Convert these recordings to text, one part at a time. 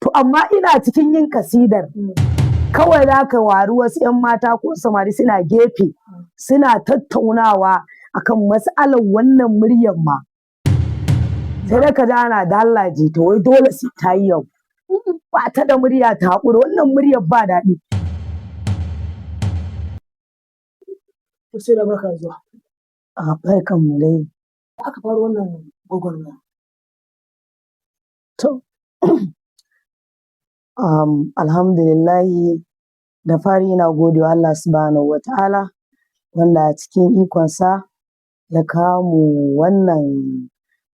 To amma ina cikin yin kasidar, kawai za ka wari wasu 'yan mata ko samari suna gefe suna tattaunawa akan mas'alar wannan muryar ma. Sai dai ka ji ana da Allah ji ta, wai dole sai ta yi yau. Ba ta da murya, ta haƙura, wannan muryar ba daɗi. To sai da barka da zuwa. A barkan mu dai. Aka fara wannan gwagwarmaya. To, alhamdulillahi, da fari ina gode wa Allah subhanahu wa ta'ala wanda a cikin ikonsa ya kawo mu wannan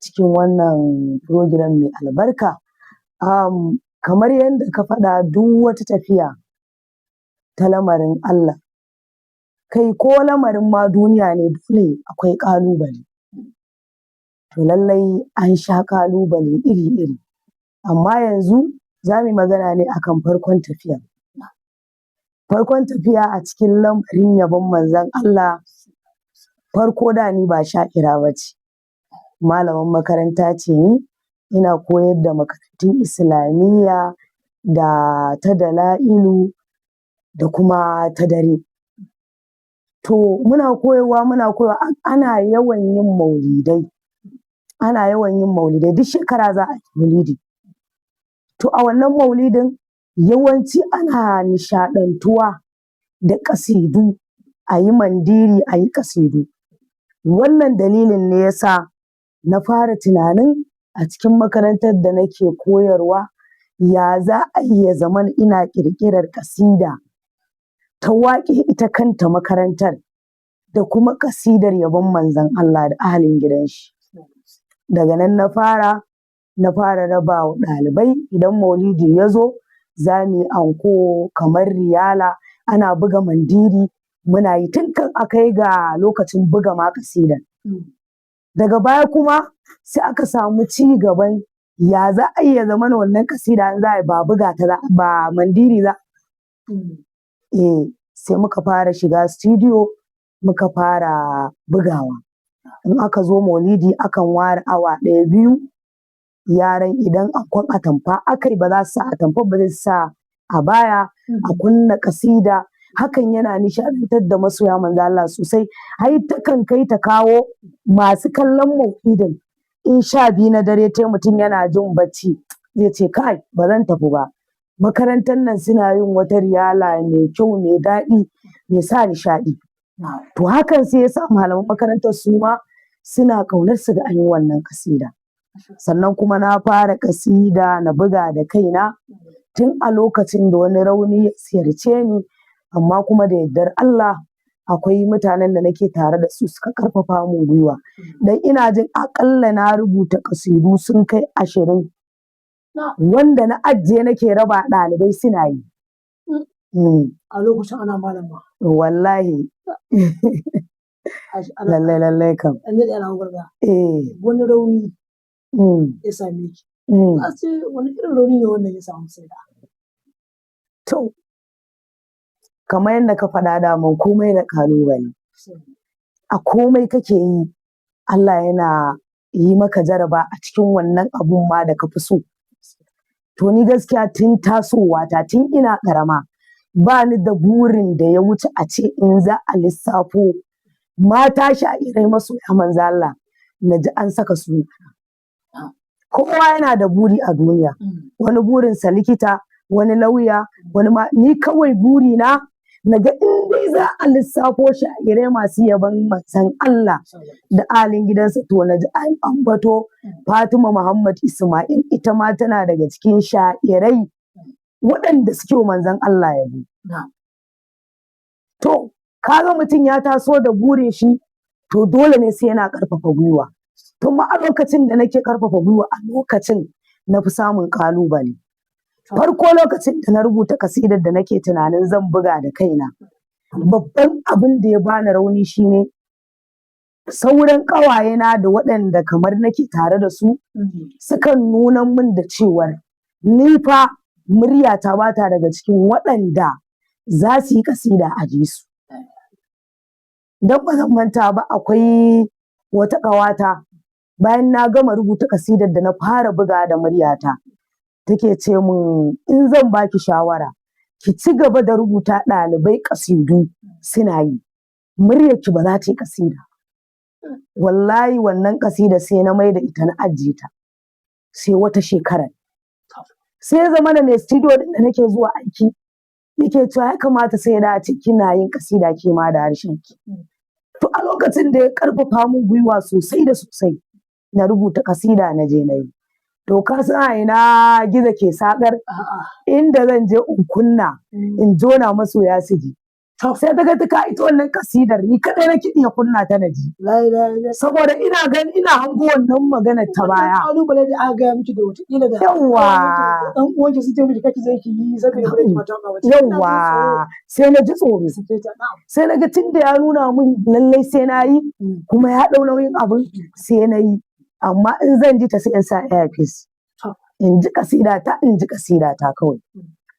cikin wannan program mai albarka. Kamar yadda ka faɗa, duk wata tafiya ta lamarin Allah, kai ko lamarin ma duniya ne, dole akwai ƙalubale. To lallai an sha ƙalubale iri-iri, amma yanzu za mu yi magana ne akan farkon tafiya. Farkon tafiya a cikin lamarin yabon manzon Allah, farko da ni ba sha'ira ba ce, malamar makaranta ce ni, ina koyar da makarantun Islamiyya da ta dala'ilu da kuma ta dare. To muna koyarwa, muna koyarwa, ana yawan yin maulidai, ana yawan yin maulidai, duk shekara za a yi maulidi. To a wannan maulidin yawanci ana nishaɗantuwa da ƙasidu, a yi mandiri, a yi ƙasidu. Wannan dalilin ne ya sa na fara tunanin a cikin makarantar da nake koyarwa, ya za a yi ya zamana ina ƙirƙirar ƙasida ta waƙe ita kanta makarantar da kuma ƙasidar yabon manzon Allah da ahalin gidan shi. Daga nan na fara raba wa ɗalibai. Idan maulidi ya zo, za mu yi anko kamar riyala, ana buga mandiri, muna yi tun kan a kai ga lokacin buga ma ƙasidar. Daga baya kuma sai aka samu ci gaban ya za a yi ya zamana wannan ƙasida in za a yi, ba buga ta ba, mandiri za sai muka fara shiga studio, muka fara bugawa. In aka zo maulidi, akan ware awa ɗaya, biyu, yaran idan ankon atamfa aka yi, ba za su sa atamfar ba, zai sa abaya, a kunna ƙasida. Hakan yana nishaɗantar da masoya manzon Allah sosai, har takan kai ta kawo masu kallon maulidin, in 12 na dare tai, mutum yana jin bacci, zai ce, "Kai, ba zan tafi ba, makarantar nan suna yin wata riyala mai kyau, mai daɗi, mai sa nishaɗi." To hakan sai ya sa malaman makarantar su ma suna ƙaunar su ga an yi wannan ƙasida. Sannan kuma na fara ƙasida na buga da kaina tun a lokacin da wani rauni ya ziyarce ni, amma kuma da yardar Allah akwai mutanen da nake tare da su suka ƙarfafa min gwiwa. Dan ina jin aƙalla na rubuta ƙasidu sun kai 20 wanda na ajiye nake raba ɗalibai suna yi. A lokacin ana malama. Wallahi. Lallai lallai kam. An daɗe ana gwagwarmaya. Eh. Wani rauni ya same ki. A ce wani irin rauni ne wannan ya samu Saida? To, kamar yadda ka faɗa, daman komai da ƙalubale. A komai kake yi, Allah yana yi maka jaraba a cikin wannan abun ma da ka fi so. To ni gaskiya tun tasowata, tun ina ƙarama, ba ni da burin da ya wuce a ce in za a lissafo mata sha'irai masoya manzon Allah, na ji an saka sunana. Kowa yana da buri a duniya. Wani burinsa likita, wani lauya, wani ma. Ni kawai burina na ga in dai za a lissafo sha'irai masu yabon manzon Allah da ahalin gidansa, to na ji an ambato Fatima Muhammad Ismail, ita ma tana daga cikin sha'irai waɗanda suke wa manzon Allah yabo. To, ka ga mutum ya taso da burin shi, to dole ne sai yana ƙarfafa gwiwa. Tun ma a lokacin da nake ƙarfafa gwiwa, a lokacin na fi samun ƙalubale. Farko lokacin da na rubuta ƙasidar da nake tunanin zan buga da kaina, babban abin da ya bani rauni shine sauran ƙawayena da waɗanda kamar nake tare da su sukan nuna min da cewar ni fa muryata ba ta daga cikin waɗanda za su yi ƙasida a ji su. Don ba zan manta ba, akwai wata ƙawata, bayan na gama rubuta ƙasidar da na fara bugawa da muryata, Take ce min, in zan baki shawara, ki ci gaba da rubuta ɗalibai ƙasidu suna yi, muryarki ba za ta yi ƙasida. Wallahi wannan ƙasida sai na mai da ita na ajiye ta, sai wata shekarar. Sai ya zamana mai studio ɗin da nake zuwa aiki yake cewa ya kamata sai da a ce kina yin ƙasida ke ma da harshen ki. To a lokacin da ya ƙarfafa min gwiwa sosai da sosai, na rubuta ƙasida na je na yi. To ka san a ina gizo ke saƙar? A'a. Inda zan je in kunna, in jona masoya su ji. Sai ta ga ta ita wannan ƙasidar ni kaɗai nake iya kunna ta na ji. La ilaha illallah. Saboda ina ganin ina hango wannan maganar ta baya. Wannan ƙalubale da aka gaya miki da wataƙila da Yawwa. ɗan uwanki sun ce miki kar ki je ki yi saboda ba ki mata waka ba. Yawwa. Sai na ji tsoro. Sai na ga tunda ya nuna min lallai sai na yi, kuma ya ɗau nauyin abun, sai na yi. Amma in zan ji ta sai in sa earpiece. In ji ƙasida ta, in ji ƙasida ta kawai.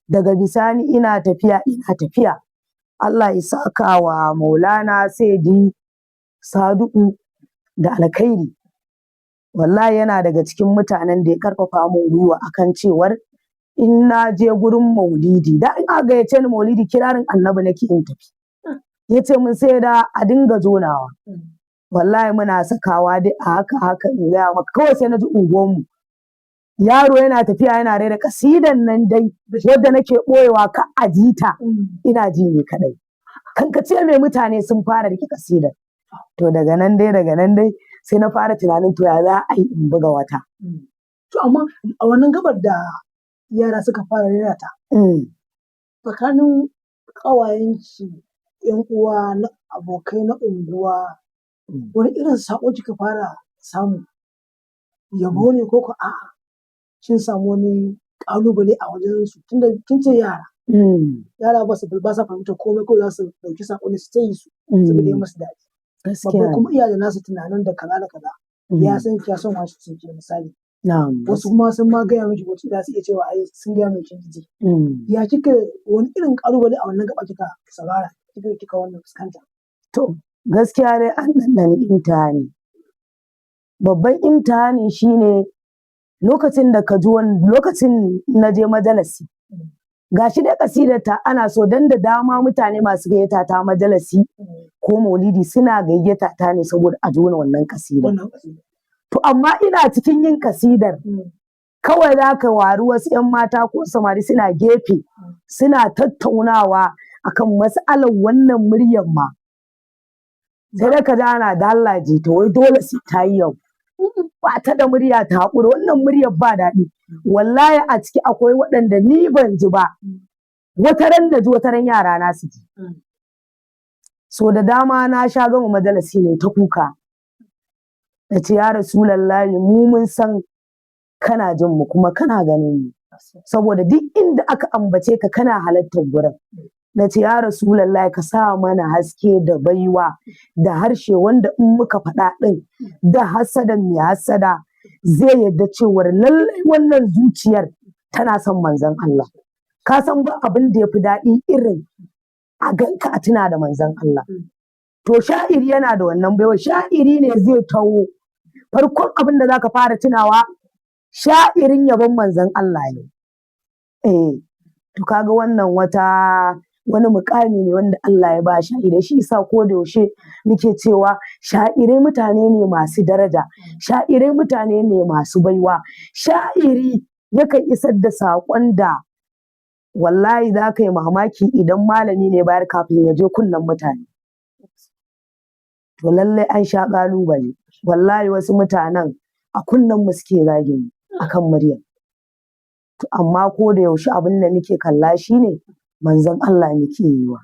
Daga bisani ina tafiya ina tafiya, Allah ya saka wa Maulana Saidi Saduku da alkhairi. Wallahi yana daga cikin mutanen da ya karfafa min gwiwa akan cewar in na je gurin maulidi, da in aka gayyace ni maulidi kirarin Annabi nake in tafi. Ya ce min sai da a dinga jonawa. Wallahi muna sakawa dai a haka haka, in gaya maka kawai sai na ji unguwarmu yaro yana tafiya yana rera kasidan nan dai wadda nake ɓoyewa ka a ji ta, ina ji ne kaɗai. Kankace mai mutane sun fara rike kasidar. To daga nan dai sai na fara tunanin, to ya za a yi in buga wata. To amma a wannan gabar da yara suka fara rera ta, tsakanin ƙawayenki, ƴan uwa na abokai na unguwa, wani irin saƙo kika fara samu? Yabo ne ko ko a'a kin samu wani ƙalubale a wajen su, tunda kin ce yara yara ba sa fahimtar komai, kawai za su ɗauki saƙo ne su ta yi su saboda ya musu daɗi. Babba kuma iya da nasu tunanin da kaza da kaza. Ya san ki, ya san wace ce ke, misali. Wasu kuma sun ma gaya miki, wasu za su iya cewa ai sun gaya miki kin ji. Ya kika, wani irin ƙalubale a wannan gaba kika saurara, kika wannan fuskanta? To gaskiya dai an ɗanɗani imtihani. Babban imtihani shine lokacin da ka ji wani lokacin na je majalisi. Ga shi dai ƙasidar ta ana so, dan da dama mutane masu gayyata ta majalisi ko maulidi suna gayyata ta ne saboda a jona wannan ƙasidar. Wannan ƙasida. To amma ina cikin yin ƙasidar, kawai za ka wari wasu 'yan mata ko samari suna gefe suna tattaunawa akan mas'alar wannan muryar ma. Sai dai ka ji ana, da Allah ji ta, wai dole sai ta yi yau. Ba ta da murya, ta haƙura, wannan muryar ba daɗi. Wallahi a ciki akwai waɗanda ni ban ji ba. Wata ran na ji, wata ran yara na su ji. So da dama na sha gama majalisi ne ta kuka. Na ce, ya Rasulallahi, mu mun san kana jin mu kuma kana ganin mu. Saboda duk inda aka ambace ka kana halartar gurin. Na ce, ya Rasulallahi, ka sa mana haske da baiwa da harshe wanda in muka faɗa ɗin da hasadan mai hasada zai yarda cewar lallai wannan zuciyar tana son Manzon Allah. Ka san ba abin da ya fi daɗi irin a ganka a tuna da Manzon Allah. To sha'iri yana da wannan baiwa, sha'iri ne zai taho, farkon abin da zaka fara tunawa sha'irin yabon Manzon Allah ne. Eh, to kaga wannan wata wani muƙami ne wanda Allah ya ba sha'irai. Shi yasa ko da yaushe muke cewa sha'irai mutane ne masu daraja, sha'irai mutane ne masu baiwa. Sha'iri yakan isar da saƙon da wallahi za ka yi mamaki idan malami ne bayar kafin ya je kunnen mutane. To lallai an sha ƙalubale. Wallahi wasu mutanen a kunnen mu suke zagin mu akan muryar. To amma ko da yaushe abin da muke kalla shine Manzon Allah muke yi wa.